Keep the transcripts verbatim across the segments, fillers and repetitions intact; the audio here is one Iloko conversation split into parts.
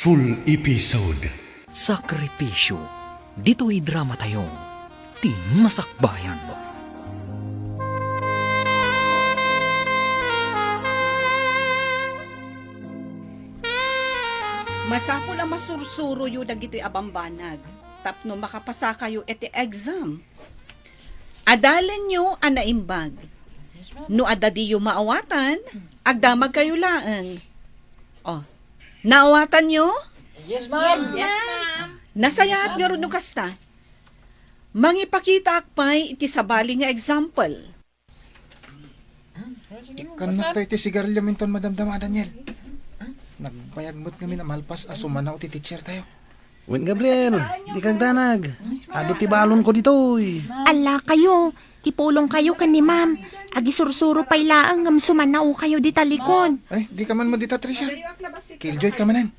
Full episode. Sakripisyo, ditoy drama tayo, ti masakbayan. Masapul a masursuroyo dagitoy a bambanag tapno makapasakayo iti exam. Adalenyo a naimbag. No adda diyo maawatan, agdamagkayo laeng. O, naawatanyo? Yes, ma'am. Yes, ma'am. Nasayaat ngarud no kasta. Mangipakitaak pay iti sabali nga example. Ikkannak tayo ti sigarilyo minton madamdama, Daniel. Nagbayag met ngamin a malpas a sumanaw ti teacher tayo. Wen, Gabriel, dika agdanag. Adu ti balonko ditoy. Allakayo, ti pulongkayo ken ni ma'am. Agisursuro pay laeng ngem sumanaokayo dita likod. Ay, dika man met dita, Tricia. Killjoy ka manen.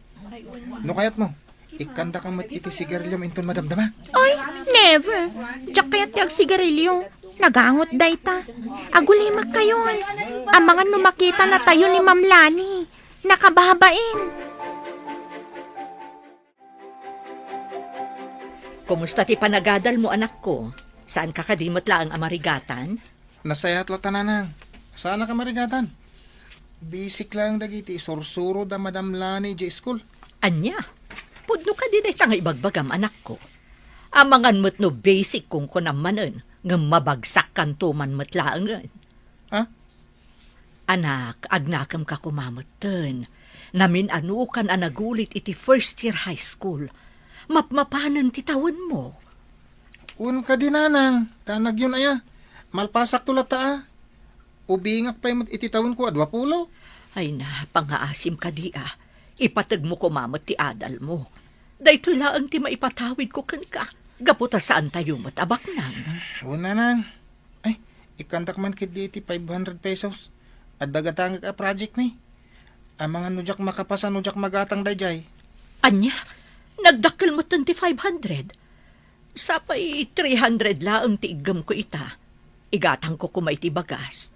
No kayatmo, ikkandaka met iti sigarilyo inton madamdama. Ay, never. Diak kayat ti agsigarilyo. Nagangot dayta. Agulimakkayon. Amangan no makitanatayo ni Ma'am Lani. Nakababain. Kumusta ti panagadalmo, anakko? Saanka kadi met laeng a marigatan? Nasayaat latta, nanang. Saanak a marigatan. Bisik laeng dagiti isursuro da Madam Lani idiay school. Ania? Pudno kadi dayta nga ibagbagam, anakko? Amangan met no bisik kunkunam manen, ngem mabagsakkanto man met laengen. Ha? Anak, agnakemka koma metten. Namin-anokan a nagulit iti first year high school. Mapmapanen ti tawenmo. Wen kadi, nanang, ta nagyon aya. Malpasakto latta a. Ubingak pay met iti tawenko a duapulo. Ay na, pangaasim kadi a. Ipategmo koma met ti adalmo. Daytoy laeng ti maipatawidko kenka, gapu ta saantayo met a baknang. Wen, nanang. Ay, ikkandak man ketdi iti five hundred pesos. Adda gatangek a project mi. Amangan no diak makapasa no diak magatang daydiay. Ania? Nagdakkel metten ti five hundred? Sapay three hundred laeng ti iggemko ita. Igatangko koma iti bagas.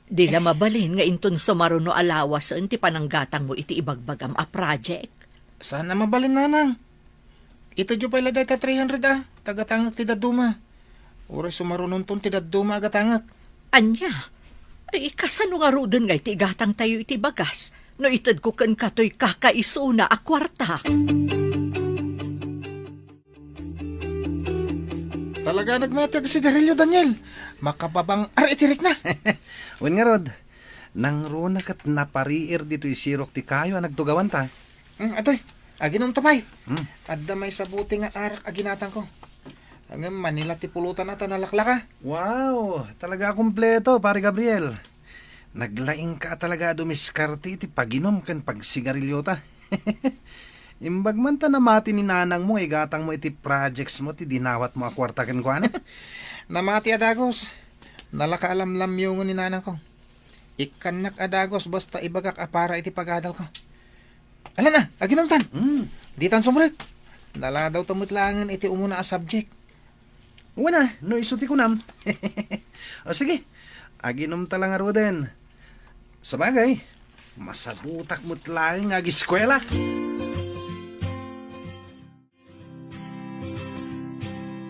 Di la mabalin nga inton sumaruno a lawasen ti pananggatangmo iti ibagbagam a project. Saan a mabalin, nanang? Itedyo pay la dayta three hundred a, ta gatangek ti dadduma. Uray sumarunonton ti dadduma a gatangek. Ania? Ay, kasano ngaruden nga iti igatangtayo iti bagas no itedko kenka toy kakaisuna a kuarta? Talaga nagmati a sigarilyo, Daniel. Makababang-ar iti rikna. Wen ngarud, nangruna ket napariir ditoy sirok ti kayo a nagtugawanta. Hmm, atoy, aginom ta pay. Hmm. Adda maysa bote nga arak a ginatangko. Ngem manila ti pulutan a ta nalaklaka. Wow, talaga a kompleto, Pare Gabriel. Naglaingka a talaga a dumiskarte iti paginom ken pagsigarilyota. Imbag man ta namati ni nanangmo nga igatangmo iti projectsmo ti dinawatmo a kuarta kenkuana. Namati a dagus. Nalaka a lamlamyongen ni nanangko. Ikkannak a dagus basta ibagak a para iti pagadalko. Ala na, aginomtan. Hmm. Ditan sumrek. Naladawta met laengen iti umuna a subject. Wen a, no isu ti kunam. O sige, aginomta la ngaruden. Sabagay, masabutak met laeng nga agiskuela.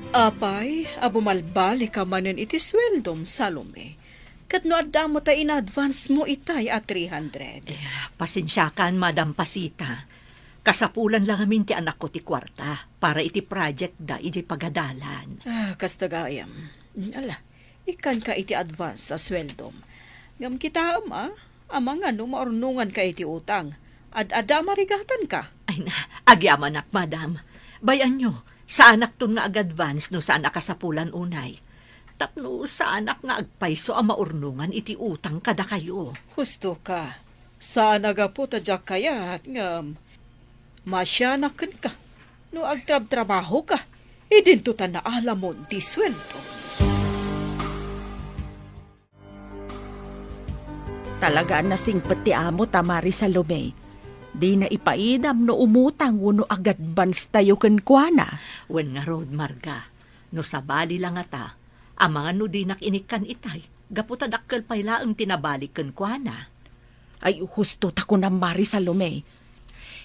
Apay, a bumalbalik ka manen iti sueldom, Salome. Ket no adda met a in-advance mo itay a three hundred. Eh, pasensiakan, Madam Pasita. Kasapulan la ngamin ti anakko ti kuarta para iti project da idiay pagadalan. Ah, kasta gayam. Mm, ala, ikkanka iti advance a sueldom. Ngem kitaem, a, amangan no maurnonganka iti utang. Ad-adda a marigatanka. Ay na, agyamanak, madam. Bay-anyo, saanakton nga ag-advance no saan a kasapulan unay. Tapno saanak nga agpayso a maurnongan iti utang kadakayo. Husto ka. Saan a gapu ta diak kayat, ngem masianak kenka. No agtrabtrabahoka, idinto ta naalamon ti sueldo. Talaga a nasingpet ti amo ta, Mari Salome. Dina ipaidam no umutang wenno ag-advance tayo kenkuana. Wen ngarud, Marga, no sabali la ngata, amangan no dinak inikkan itay, gapu ta dakkel pay laeng ti nabalik kenkuana. Ay, husto ta kunam, Mari Salome.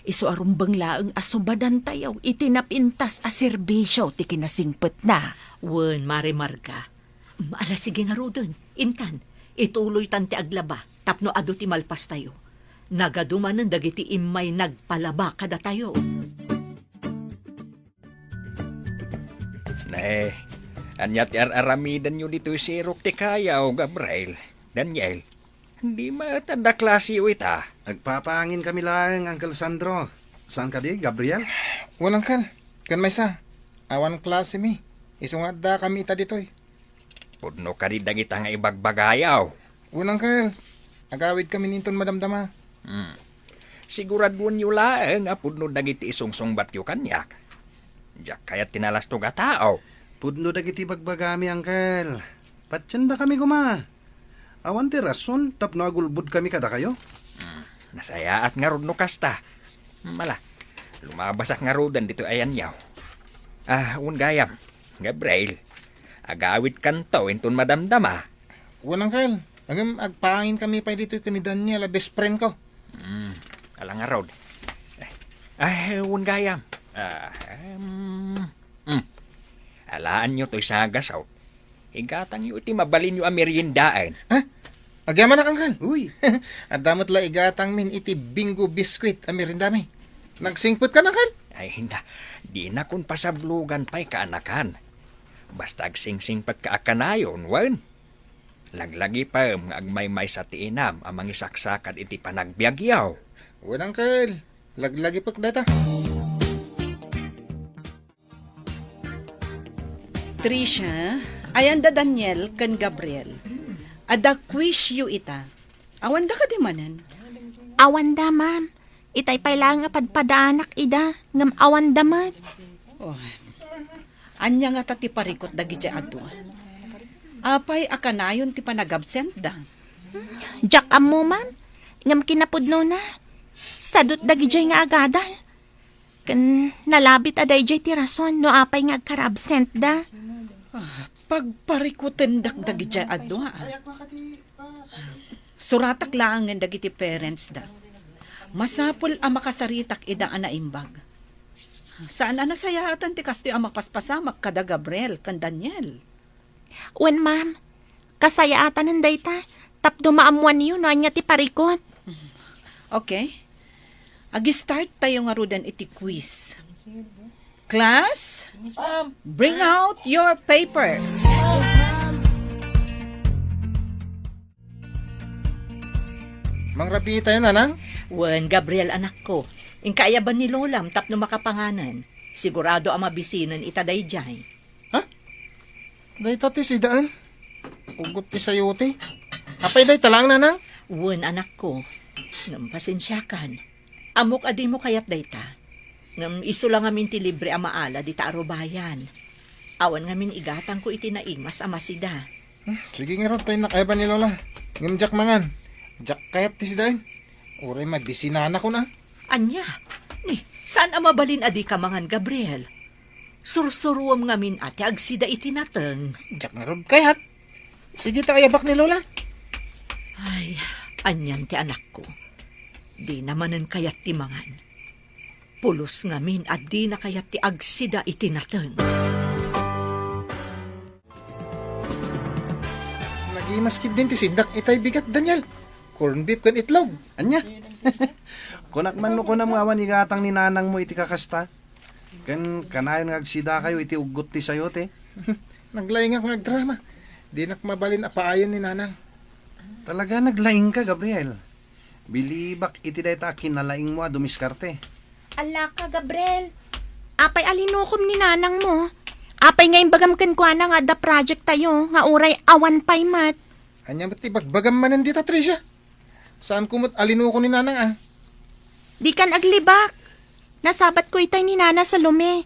Isu a rumbeng laeng a sumadantayo iti napintas a serbisio ti kinasingpetna. Wen, Mare Marga. Mm, ala, sige ngaruden. Intan, ituloytan ti aglaba tapno adu ti malpastayo. Nagadu manen dagiti immay nagpalaba kadatayo. Ne, ania ti ar-aramidenyo ditoy sirok ti kayo, Gabriel? Daniel, di met adda klasiyo ita? Agpapaangin kami laeng, Uncle Sandro. Saan kadi, Gabriel? Wen, Uncle. Ken maysa, awan klase mi. Isu nga adda kami ita ditoy. Pudno kadi dagita nga ibagbagayo? Wen, Uncle. Agawid kami ninton madamdama. Hmm. Siguraduenyo laeng a pudno dagiti isungsungbatyo kaniak. Diak kayat ti nalastog a tao. Pudno dagiti bagbagami, Uncle. Patiendakami koma. Awan ti rason tapno agulbodkami kadakayo. Hmm, nasayaat ngarud no kasta. Mala, lumabasak ngaruden ditoy ayanyo. Ah, wen gayam, Gabriel, agawidkanto inton madamdama. Wen, Uncle, ngem agpaangin kami pay ditoy ken ni Daniel a best friend ko. Hmm, ala ngarud. Ay, wen gayam. Ah, em, hmm. Alaanyo toy sagas, aw. Igatangyo iti mabalinyo a meriendaen. Ha? Agyamanak, Uncle. Uy. Adda met la igatangmin iti Bingo biscuit a meriendami. Nagsingpet ka, Uncle? Ay, na, dinakon pasablogan pay kaanakan. Basta agsingsingpet ka a kanayon, wen. Laglagipem nga agmaymaysa ti inam a mangisaksakad iti panagbiagyo. Wen, Uncle. Laglagipek dayta. Tricia, ayan da Daniel ken Gabriel. Adda quizyo ita. Awanda kadi manen? Awanda, ma'am. Itay pay laeng a padpadaanak ida, ngem awanda met. Oh. Ania ngata ti parikut dagidiay a dua? Apay a kanayon ti panagabsentda? Diak ammo, ma'am. Ngem kinapudnona, sadut dagidiay nga agadal. Ken nalabit a daydiay ti rason no apay nga agkara-absentda. Ah, pagparikutendak dagidiay a dua, ah. Suratak laengen dagiti parentsda. Masapul a makasaritak ida a naimbag. Saan a nasayaatan ti kastoy a mapaspasamak kada Gabriel ken Daniel. Wen, ma'am. Kasayaatanen dayta tapno maammoanyo no ania ti parikut. Okay. Ag-start tayo ngaruden iti quiz. Class, bring out your paper. Mangrabii tayo, nanang? Wen, Gabriel, anakko. Inka aya ban ni lolam tapno makapanganen. Sigurado a mabisinen ita daydiay. Ha? Dayta ti sidaen? Ugot ti sayote. Apay dayta laeng, nanang? Wen, anakko. Ngem pasensiakan. Ammok a dimo kayat dayta. Ngem isu la ngamin ti libre a maala dita a rubayan. Awan ngamin igatangko iti naimas a masida. Hmm, sige ngarud, ta innak aya ban ni lola. Ngem diak mangan. Diak kayat ti sidaen. Uray mabisinanakon a. Ania? Ni, saan a mabalin a dika mangan, Gabriel? Sursuruem ngamin a ti agsida iti nateng. Diak ngarud kayat. Sige ta, ayabak ni lola. Ay, anian ti anakko. Dina manen kayat ti mangan. Pulos ngamin a dina kayat ti agsida iti nateng. Nagimas ketdin ti sidak itay bigat, Daniel. Corn beef ken itlog. Ania? Kunak man no kunam nga awan igatang ni nanangmo iti kakasta. Ken kanayon nga agsidakayo iti uggot ti sayote. Naglaingak nga agdrama. Dinak mabalin a paayen ni nanang. Talaga naglaingka, Gabriel. Bilibak iti dayta a kinalaingmo a dumiskarte. Alaka, Gabriel. Apay a linukom ni nanangmo? Apay nga imbagam kenkuana nga adda project tayo nga uray awan pay met? Ania met ti bagbagam manen dita, Tricia? Saanko met a linuko ni nanang a? Dikan aglibak. Nasabatko itay ni Nana Salome.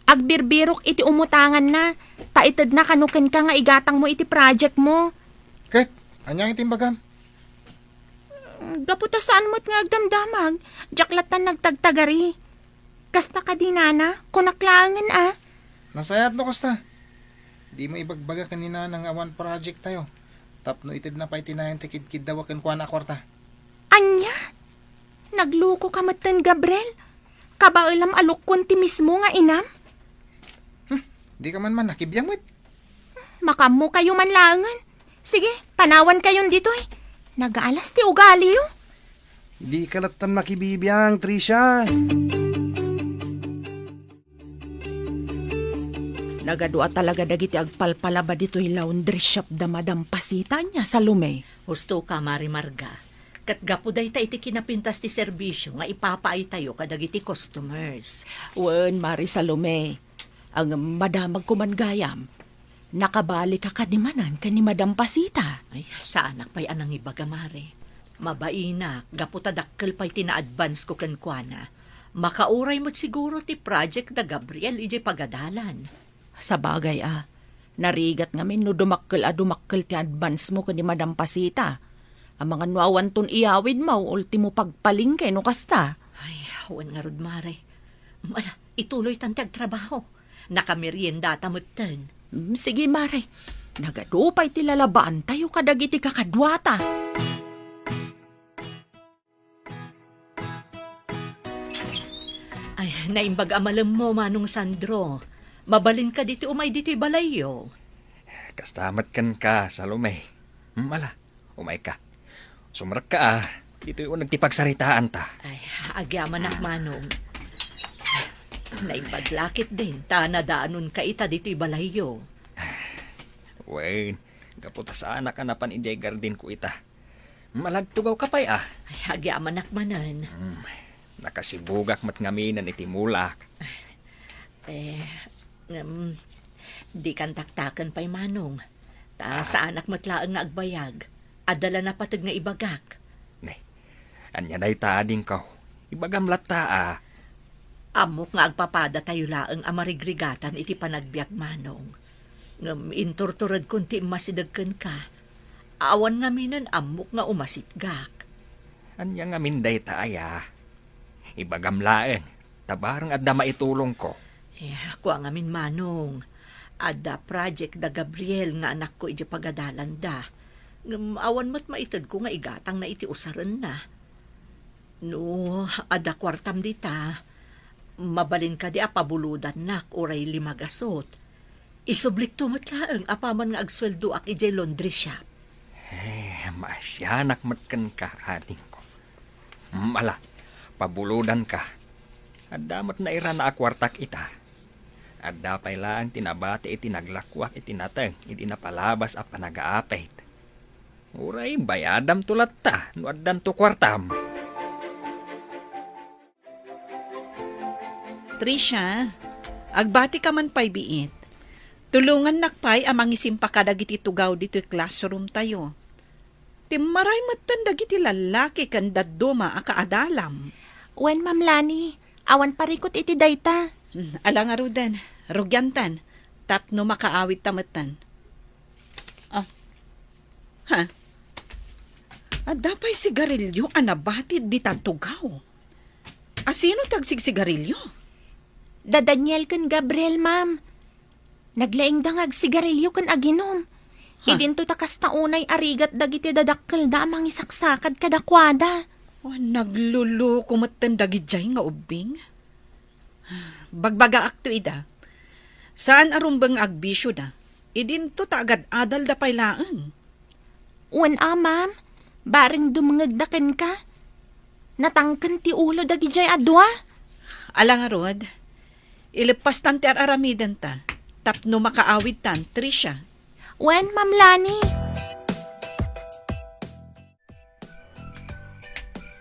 Agbirbirok iti umutanganna, ta itedna kano kenka nga igatangmo iti projectmo. Ket, ania nga iti imbagam? Gapu ta saan met nga agdamdamag, diak lattan nagtagtagari. Kasta kadi, Nana? Kunak laengen a. Nasayaat no kasta. Dimo ibagbaga ken ni Nana nga awan project tayo. Tapno itedna pay ti nayon ti kidkiddawa kenkuana a kuarta. Ania? Nagluko ka metten, Gabriel. Kabaelam a lukkon ti mismo nga inam? Hmm, di ka man man nakibiang met. Makaammo kayo man laengen. Sige, panawan kayon ditoy. Nagaalas ti ugaliyo. Di ka lattan makibibiang, Tricia. Nagadua talaga dagiti agpalpalaba ditoy laundry shop da Madam Pasita, ania, Salome? Husto ka, Mari Marga. Ket gapu dayta iti kinapintas ti serbisio nga ipapaaytayo kadagiti customers. Wen, Mari Salome. Ang madamag ko man gayam, nakabalik ka kadi manen ken ni Madam Pasita? Ay, saanak pay a nangibaga, Mare. Mabainak, gapu ta dakkel pay ti na-advance ko kenkuana. Makauray met siguro ti project da Gabriel idiay pagadalan. Sabagay a, narigat ngamin no dumakkel a dumakkel ti advance mo ken ni Madam Pasita. Amangan no awanton iyawid mo, ultimo pagpalengke no kasta. Ay, wen ngarud, Mare. Ala, ituloytan ti agtrabaho. Nakameriendata metten. Mm, sige, Mare. Nagadu pay ti lalabaantayo kadagiti kakaduata. Ay, naimbag a malemmo, Manong Sandro. Mabalin ka ditoy umay ditoy balayyo. Kasta met kenka, Salome. Hmm, ala, umay ka. Sumrekka a, ditoy uneg ti pagsaritaanta. Ay, agyamanak, Manong. Naimbag la ketdin ta nadaanonka ita ditoy balayyo. Wen, gapu ta saanak a napan idiay gardenko ita. Malagtugaw ka pay a. Ay, agyamanak manen. Hmm, nakasibugak met ngaminen iti mulak. Eh, ngem, dikan taktaken pay, Manong. Ta, ah, saanak met laeng nga agbayag. Adda la napateg nga ibagak. Ne, ania dayta, adingko? Ibagam latta a. Ammok nga agpapadatayo laeng a marigrigatan iti panagbiag, Manong. Ngem inturturedkon ti immasideg kenka. Awan ngaminen ammok nga umasitgak. Ania ngamin dayta aya? Ibagam laeng, ta bareng adda maitulongko. Eh, kua ngamin, Manong. Adda project da Gabriel nga anakko idiay pagadalanda. Ngem awan met maitedko nga igatangna iti usarenna. No adda kuartam dita, mabalin kadi a pabulodannak uray lima gasut. Isublikto met laeng apaman nga agsueldoak idiay laundry shop. Eh, maasianak met kenka, adingko. Mm, ala, pabulodanka. Adda met nairana a kuartak ita. Adda pay laeng ti nabati iti naglakuak iti nateng idi napalabas a panagaapit. Uray bayadamto latta no addanto kuartam. Tricia, agbati ka man pay biit. Tulongannak pay a mangisimpa kadagiti tugaw ditoy classroom tayo. Timmaray metten dagiti lallaki ken dadduma a kaadalam. Wen, Ma'am Lani, awan parikut iti dayta. Hmm, ala ngaruden, rugiantan, tapno makaawidta metten. Ah. Ha? Adda pay sigarilyo a nabatid dita tugaw. Asino ti agsigsigarilyo? Da Daniel ken Gabriel, ma'am. Naglaingda nga agsigarilyo ken aginom. Ha? Idinto ta kasta unay a rigat dagiti dadakkelda a mangisaksakad kadakuada. Oh, nagluluko metten dagidiay nga ubbing. Bagbagaakto ida. Saan a rumbeng nga agbisioda. Idinto ta agad-adalda pay laeng. Wen a, ma'am. Bareng dumngegda kenka. Natangken ti ulo dagidiay a dua. Ala ngarud, ileppastan ti ar-aramidenta tapno makaawidtan, Tricia. Wen, Ma'am Lani.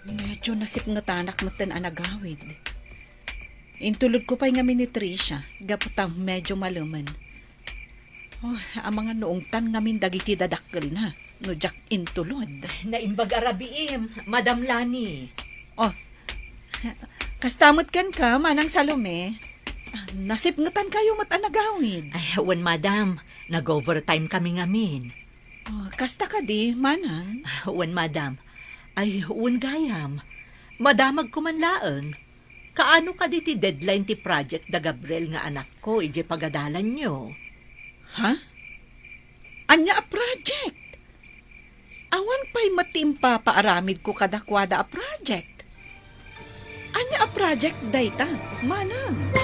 Medyo nasipngetanak metten a nagawid. Intulodko pay ngamin ni Tricia, gapu ta medyo malemen. Oh, amangan no ungtan ngamin dagiti dadakkelna, no diak intulod. Naimbag a rabiim, Madam Lani. Oh, kasta met kenka, Manang Salome. Nasipngetankayo met a nagawid. Ay, wen, Madam. Nag-overtime kami ngamin. Oh, kasta kadi, Manang? Wen, Madam. Ay, wen gayam. Madamagko man laeng. Kaano kadi ti deadline ti project da Gabriel nga anakko idiay pagadalanyo? Ha? Ania a project? Awan pay met ti impapaaramidko kadakuada a project. Ania a project dayta, manang?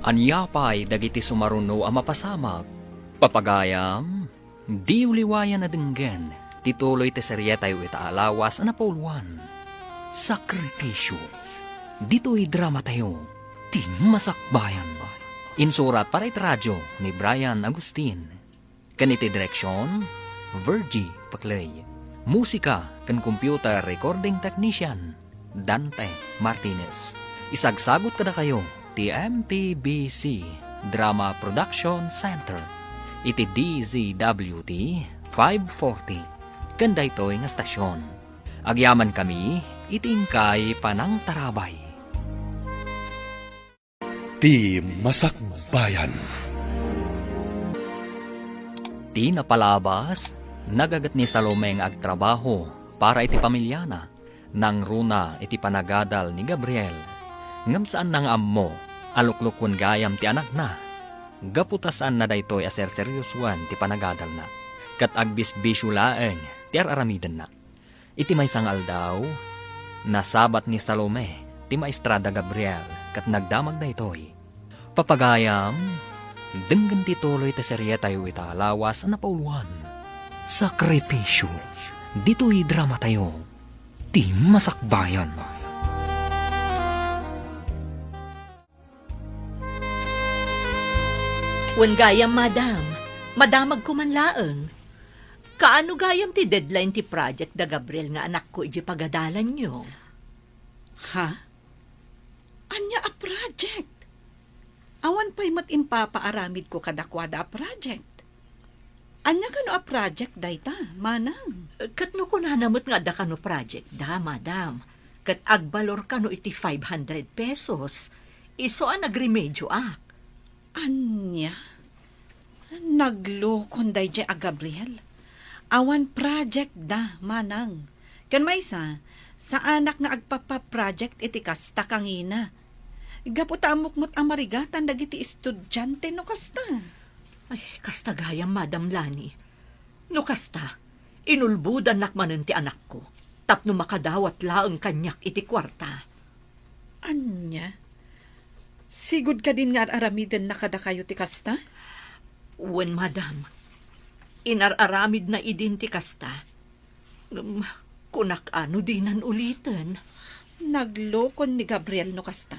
Ania pay dagiti sumaruno a mapasamak? Papagayam, diyo liwayan a denggen ti tuloy ti serietayo ita a lawas a napauluan, Sakripisyo. Ditoy dramatayo, ti Masakbayan. Insurat para iti radio ni Brian Agustin. Ken iti direksion, Virgie Paclay. Musika ken computer recording technician, Dante Martinez. Isagsagut kadakayo ti M P B C Drama Production Center iti D Z W T five forty ken daytoy nga stasyon. Agyamankami iti inkay panangtarabay. Ti Masakbayan. Ti napalabas, nagaget ni Salome nga agtrabaho para iti pamiliana, nangruna iti panagadal ni Gabriel. Ngem saanna nga ammo a luklukon gayam ti anakna. Gapu ta saanna daytoy a serseriosoen ti panagadalna, ket agbisbisio laeng ti ar-aramidenna. Iti maysa nga aldaw, nasabat ni Salome ti maestra da Gabriel ket nagdamag daytoy. Papagayam, denggen ti tuloy ti serietayo ita a lawas a napauluan, Sakripisyo, ditoy dramatayo, ti Masakbayan. Wen gayam, madam. Madamagko man laeng. Kaano gayam ti deadline ti project da Gabriel nga anakko idiay pagadalanyo? Ha? Ania a project? Awan pay met impapaaramidko kadakuada a project. Ania kano a project dayta, manang? Ket no kunana met nga adda kano project da, madam, ket agbalor kano iti five hundred pesos, isu a nagremedioak. Ania? Naglukon daydiay a Gabriel. Awan project da, manang. Ken maysa, saanak nga agpapa-project iti kasta kangina. Gapu ta ammok met a marigatan dagiti estudiante no kasta. Ay, kasta gayam, Madam Lani. No kasta, inulbodannak manen ti anakko tapno makadawat laeng kaniak iti kuarta. Ania? Sigud kadin nga ar-aramidenna kadakayo ti kasta? Wen, madam. Inar-aramidna idin ti kasta. Ngem, kunak a no dinan uliten. Naglukon ni Gabriel no kasta.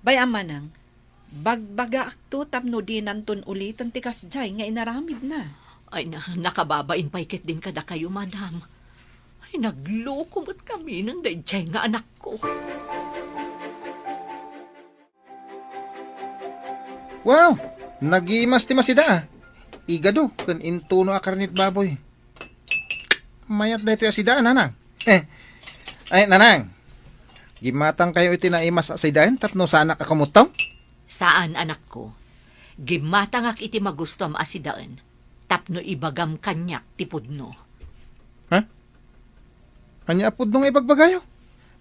Bay-am manang, bagbagaakto tapno dinanton uliten ti kasdiay nga inaramidna. Ay na, nakababain pay ketdin kadakayo, madam. Ay, nagluko met kaminen daydiay nga anakko. Wow! Nagimas ti masida, ah. Igado ken intuno a karnit baboy. Mayat daytoy a sida, nanang. Eh. Ay, nanang. Gimmatang kayo iti naimas a sidaen tapno saanak a kumuttom? Saan, anakko. Gimmatangak iti magustom a sidaen tapno ibagam kaniak ti pudno. Ha? Ania a pudno nga ibagbagayo?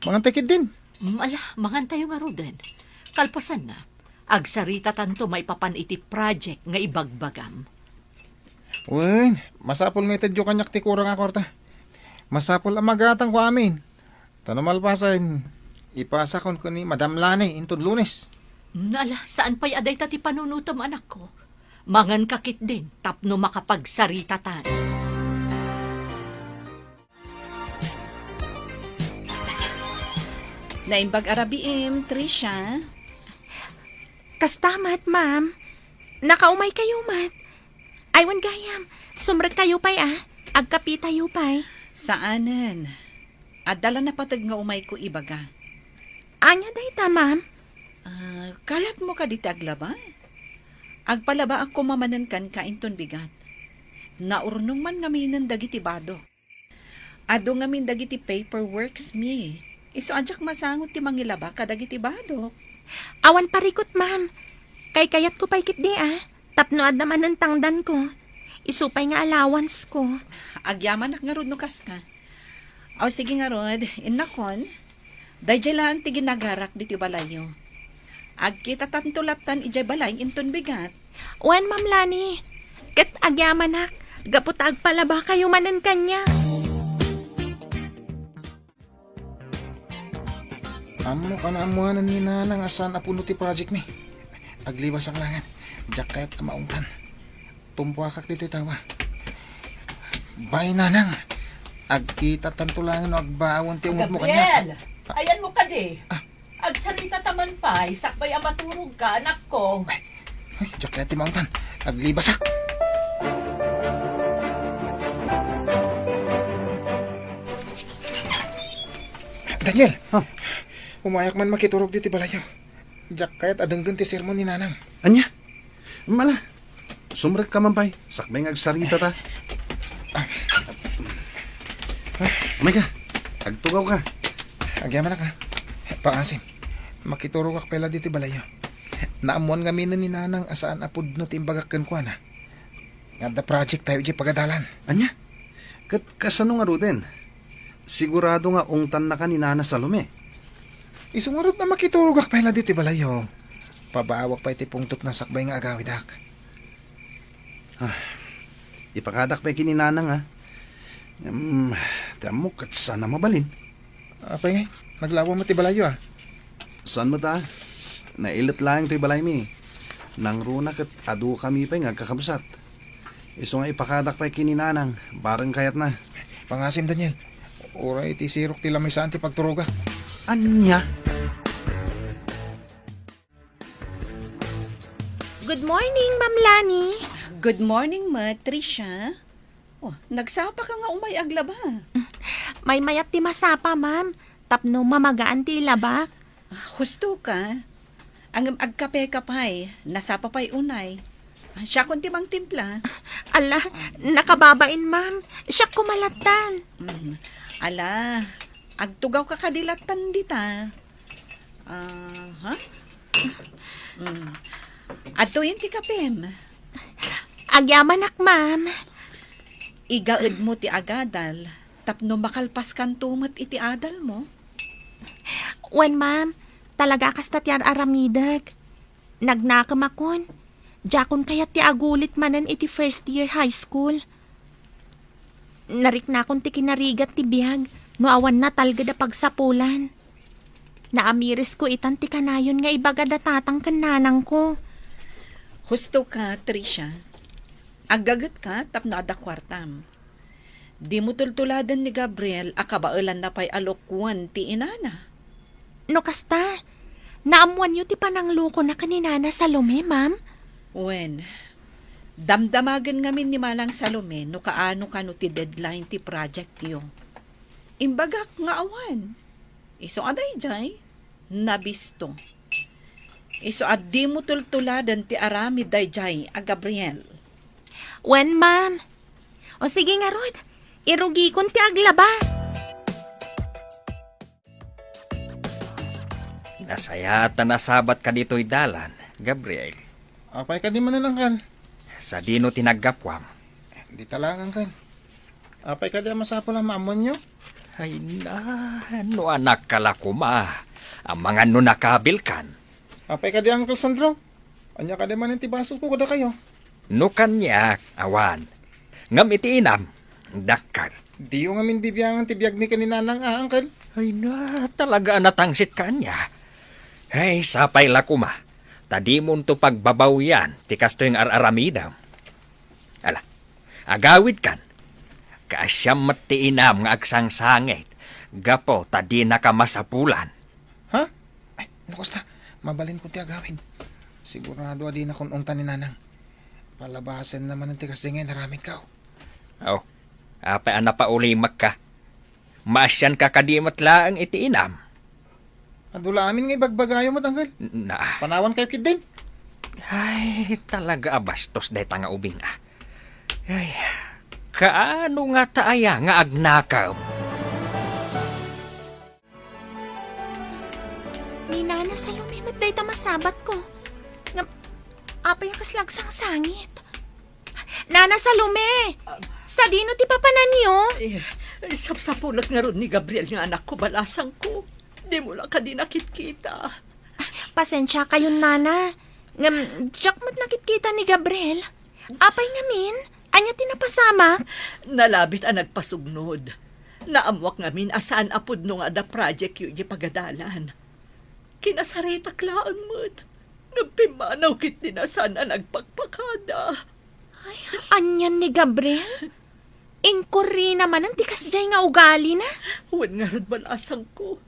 Mangantay ketdin. Mm, ala, mangantayo ngaruden. Kalpasanna, agsaritatanto maipapan iti project nga ibagbagam. Wen, masapul nga itedyo kaniak ti kurang a kuarta. Masapul a magatangko amin. Ta no malpasen, ipasakon ken ni Madam Lani inton Lunes. Mm, ala, saan pay a dayta ti panunotem, anakko. Manganka ketdin tapno makapagsaritatan. Naimbag a rabiim, Trisha. Kasta met, ma'am. Nakaumay kayo met. Ay, wen gayam. Sumrek kayo pay, ah. Agkapi tayo pay. Saanen. Adda la napateg nga umayko ibaga. Ania dayta, ma'am? Ah, kayatmo kadi ti aglaba? Agpalabaak koma manen kenka inton bigat. Naurnong man ngaminen dagiti badok. Adu ngamin dagiti paperworks mi. Isu a diak masango ti mangilaba kadagiti badok. Awan parikut, ma'am. Kaykayatko pay ketdi, ah, tapno adda manen tangdanko. Isu pay nga allowance ko. Agyamanak ngarud no kasta. Aw, sige ngarud, innakon. Daydiay laeng ti ginagarak ditoy balayyo. Agkitatanto lattan idiay balay inton bigat. Wen, Ma'am Lani. Ket agyamanak, gapu ta agpalabakayo manen kaniak. Ammok a naammoanan ni Nanang a saan a pudno ti project mi. Aglibasak laengen. Diak kayat a maungtan. Tumpuakak ditoy tawa. Bay, Nanang. Agkitatanto laengen no agbaawon ti ungotmo kaniak. Gabriel! Ayanmo kadi? Ah. Agsarita ta man pay, sakbay a maturogka, anakko. Ay, ay, diak kayat ti maungtan. Aglibasak. Daniel! Ah. Umayak man makiturog ditoy balayyo. Diak kayat a denggen ti sermon ni Nanang. Ania? Mala, sumrekka man pay, sakbay nga agsarita ta. Umayka, agtugawka. Agyamanak, a. Pangasim, makiturogak pay la ditoy balayyo. Naammoan ngamin ni Nanang a saan a pudno ti imbagak kenkuana. Nga adda project tayo idiay pagadalan. Ania? Ket kasano ngaruden? Sigurado nga ungtannaka ni Nana Salome. Isu ngarud a makiturogak pay la ditoy balayyo. Pabaawak pay ti pungtotna sakbay nga agawidak. Ah, ipakadak pay ken ni Nanang, a. Ngem, ti ammok ket saan a mabalin. Apay ngay, naglawa met ti balayyo, a. Saan met, a? Nailet laeng toy balaymi. Nangruna ket adu kami pay nga agkakabsat. Isu nga ipakadak pay ken ni Nanang, bareng kayatna. Pangasim, Daniel. Uray ti sirok ti lamisaan ti pagturogak. Ania? Good morning, Ma'am Lani. Good morning, Ma Tricia. Oh, nagsapa ka nga umay aglaba? Maymayat ti masapa, ma'am. Tapno mamagaan ti ilabak. Husto ka. Ngem agkape ka pay, nasapa pay unay. Siakon ti mangtimpla. Ala, nakababain, ma'am. Siak koma lattan. Mm. Ala, agtugaw ka kadi lattan dita. Aha. Mm. Adtoyen ti kapem. Agyamanak, ma'am. Igaedmo ti agadal, tapno makalpaskanto met iti adalmo. Wen, ma'am, talaga a kasta ti ar-aramidek. Nagnakem akon. Diakon kayat ti agulit manen iti first year high school. Nariknakon ti kinarigat ti biag no awan natalged a pagsapulan. Naamirisko itan ti kanayon nga ibaga da tatang ken nanangko. Husto ka, Tricia. Aggagetka tapno adda kuartam. Dimo tultuladen ni Gabriel a kabaelanna pay a lokuen ti inana. No kasta, naammoanyo ti pananglokona ken ni Nana Salome, ma'am? Wen, damdamagen ngamin ni Manang Salome no kaano kano ti deadline ti projectyo. Imbagak nga awan. Isu a daydiay, nabisto. Isu a dimo tultuladen ti aramid daydiay a Gabriel. Wen, ma'am. O sige ngarud, irugikon ti aglaba. Nasayaat a nasabatka ditoy dalan, Gabriel. Apay kadi manen, Angkel? Sadino ti naggapuam? Dita laeng, Angkel. Apay kadi a masapul a maammoanyo? Ay na, no anakka la koma, amangan no nakabilkan. Apay kadi, Uncle Sandro? Ania kadi manen ti basolko kadakayo? No kaniak, awan. Ngem iti inam, dakkel. Diyo ngamin bibiangan ti biagmi ken ni Nanang a, Uncle? Ay na, talaga a natangsit kaniak. Ay, sapay la koma, ta dimonto pagbabawian ti kastoy nga ar-aramidem. Ala, agawidkan. Kaasiam met ti inam nga agsangsangit, gapu ta dinaka masapulan. Ha? Ay, no kasta, mabalinko ti agawid. Sigurado a dinakon ungtan ni Nanang. Palabasenna manen ti kasdi nga inaramidko. Aw, apay a napaulimekka? Maasianka kadi met laeng iti inam. Adu la amin nga ibagbagayo met, Uncle. Na. Panawankayo ketdin. Ay, talaga a bastos dayta nga ubing, a. Ay, kaano ngata aya nga agnakem? Ni Nana Salome met dayta masabatko. Ngem, apay a kasla agsangsangit? Nana Salome! Sadino ti papananyo? Eh, sapsapulek ngarud ni Gabriel nga anakko, balasangko. Dimo la kadi nakitkita. Pasensiakayon, Nana. Ngem, diak met nakitkita ni Gabriel. Apay ngamin? Ania ti napasamak? Nalabit a nagpasugnod. Naammuak ngamin a saan a pudno nga adda projectyo idiay pagadalan. Kinasaritak laeng met. Ngem pimmanaw ketdin a saan a nagpakpakada. Ay, anian ni Gabriel? Inkurrina manen ti kasdiay nga ugalina? Wen ngarud, balasangko.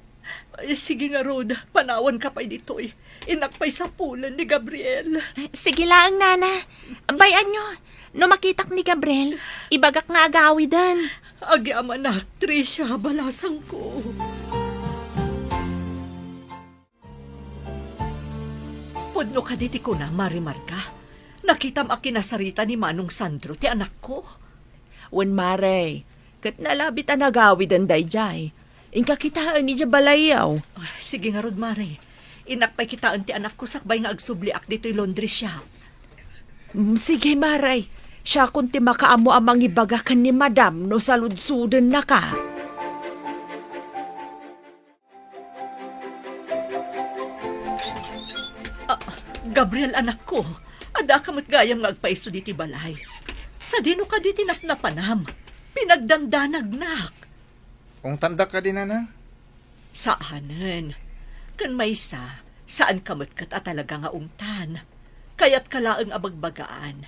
Ay, sige ngarud, panawanka pay ditoy. Innak pay sapulen ni Gabriel. Sige laeng, nana. Bay-anyo, no makitak ni Gabriel, ibagak nga agawiden. Agyamanak, Tricia, balasangko. Pudno kadi ti kuna, Mare Marga? Nakitam a kinasarita ni Manong Sandro ti anakko. Wen, Mare, ket nalabit a nagawiden daydiay. Inka kitaen idiay balayyo. Ah, sige ngarud, Mare. Innak pay kitaen ti anakko sakbay nga agsubliak ditoy laundry shop. Mm, sige, Mare. Siakon ti makaammo a mangibaga ken ni Madam no saludsodennaka. Ah, Gabriel, anakko, addaka met gayam nga agpaiso ditoy balay. Sadino kadi ti napnapanam? Pinagdandanagnak. Ungtandak kadi, nanang? Saanen. Ken maysa, saanka met ket a talaga nga ungtan. Kayatka laeng a bagbagaan.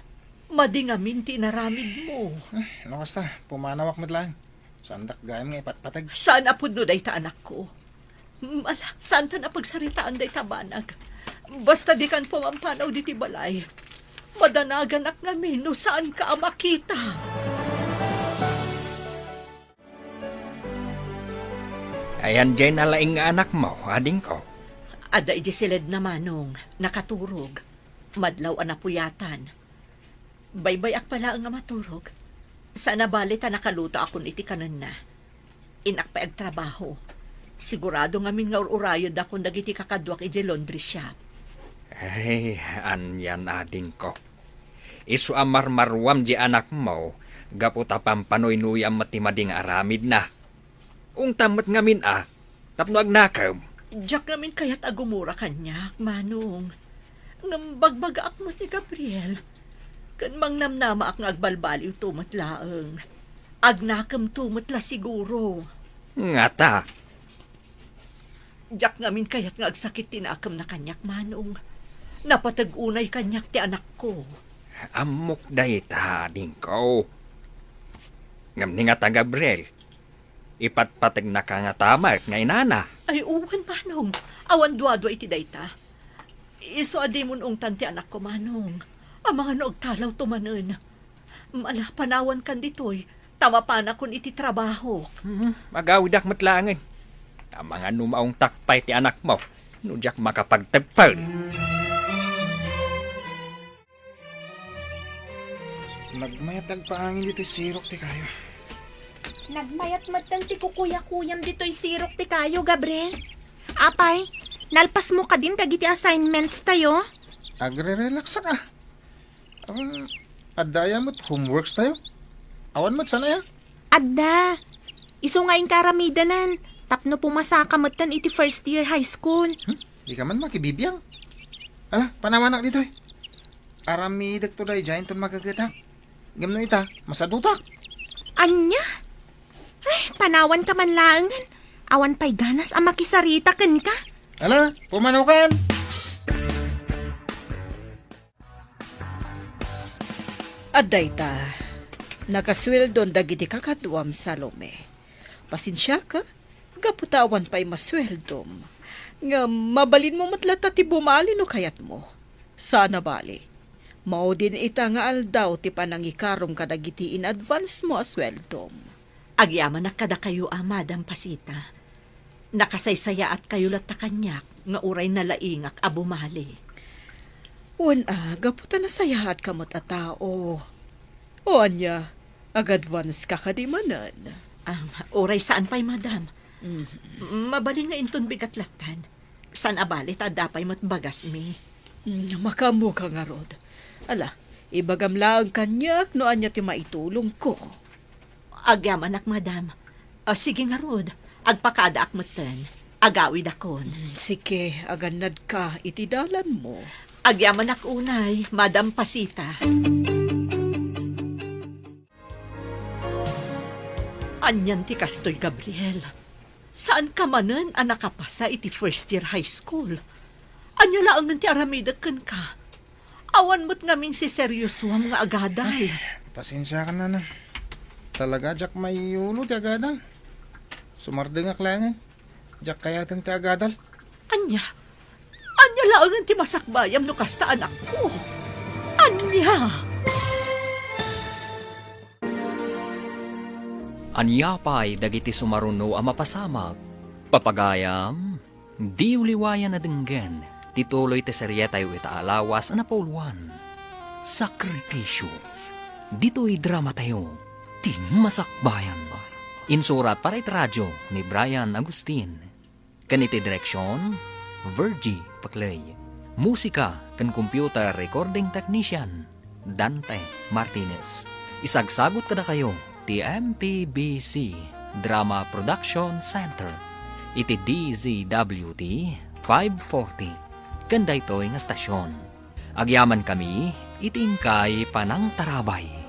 Madi ngamin ti inaramidmo. Eh, no kasta, pumanawak met laeng. Saandak gayam nga ipatpateg. Saan a pudno dayta, anakko. Mm, ala, saantan a pagsaritaan dayta banag. Basta dikan pumampanaw ditoy balay. Madanaganak ngamin no saanka a makita. Ayan diay nalaing nga anakmo, adingko? Adda idiay siledna, Manong, nakaturog. Madlaw a napuyatan. Baybay-ak pay laeng a maturog. Saan a bale ta nakalutoakon iti kanenna. Innak pay agtrabaho. Sigurado ngamin nga ur-urayeddakon dagiti kakaduak idiay laundry shop. Ay, anian, adingko. Isu a marmaruam diay anakmo, gapu ta pampanuynuyam met ti madi nga aramidna. Ungtam met ngamin a, tapno agnakem. Diak ngamin kayat a gumura kaniak, Manong. Ngem bagbagaak met ni Gabriel. Ken mangnamnamaak nga agbalbaliwto met laeng. Agnakemto met la siguro. Ngata? Diak ngamin kayat nga agsakit ti nakemna kaniak, Manong. Napateg unay kaniak ti anakko. Ammok dayta, adingko. Ngem ni ngata, Gabriel, ipatpategnaka ngata met nga inana? Ay, wen, Manong. Awan duadua iti dayta. Isu a dimon ungtan ti anakko, Manong. Amangan no agtalawto manen. Ala, panawankan ditoy, ta mapanakon iti trabahok. Hmm, agawidak met laengen. Amangan no maungtak pay ti anakmo, no diak makapagtebpel. Nagmayat agpaangin ditoy sirok ti kayo. Nagmayat metten ti kukuyakuyam ditoy sirok ti kayo, Gabriel. Apay, nalpasmo kadin dagiti assignments tayo? Agre-relax ka. Um, adda aya met homeworks tayo? Awan met sana aya? Adda. Isu nga inka aramidenan, tapno pumasaka metten iti first year high school. Hmm? Di ka man makibibiang. Ala, panawanak ditoy. Aramidek to daydiay inton magagetak. Ngem no ita, masadutak. Ania? Ay, panawan ka man laengen. Awan pay ganas a makisarita kenka. Ala, pumanaw kan. Adda ita, nakasueldon dagiti kakaduam, Salome. Pasensiaka, gapu ta awan pay masueldom. Ngem mabalinmo met latta ti bumali no kayatmo. Saan a bale, maudin ita nga aldaw ti panangikarom kadagiti in-advance mo a sueldom. Agyamanak kadakayo a, Madam Pasita. Nakasaysayaatkayo latta kaniak nga uray nalaingak a bumali. Wen a, gapu ta nasayaatka met a tao. O ania, ag-advance ka kadi manen? Ah, uray saan pay, Madam. Mhm. Mabalin nga inton bigat lattan. Saan a bale ta adda pay met bagasmi. Mm, makaammoka ngarud. Ala, ibagam laeng kaniak no ania ti maitulongko. Agyamanak, Madam. Ah, sige ngarud, agpakadaak metten. Agawidakon. Mm, sige, agannadka iti dalanmo. Agyamanak unay, Madam Pasita. Anian ti kastoy, Gabriel? Saanka manen a nakapasa iti first year high school. Ania laengen ti aramidek kenka? Awan met ngamin siseriosoam nga agadal. Pasensiakan, nanang. Talaga, diak maiyulo ti agadal. Sumardengak laengen. Diak kayaten ti agadal. Ania? Ania laengen ti masakbayam no kasta, anakko? Ania? Ania pay dagiti sumaruno a mapasamak? Papagayam, diyo liwayan a denggen ti tuloy ti serietayo ita a lawas a napauluan, Sakripisyo. Ditoy dramatayo, ti masakbayan. Insurat para iti radio ni Brian Agustin. Ken iti direksion, Virgie Paclay. Musika ken computer recording technician, Dante Martinez. Isagsagut kadakayo ti M P B C Drama Production Center iti D Z W T five forty ken daytoy nga stasyon. Agyamankami iti inkay panangtarabay.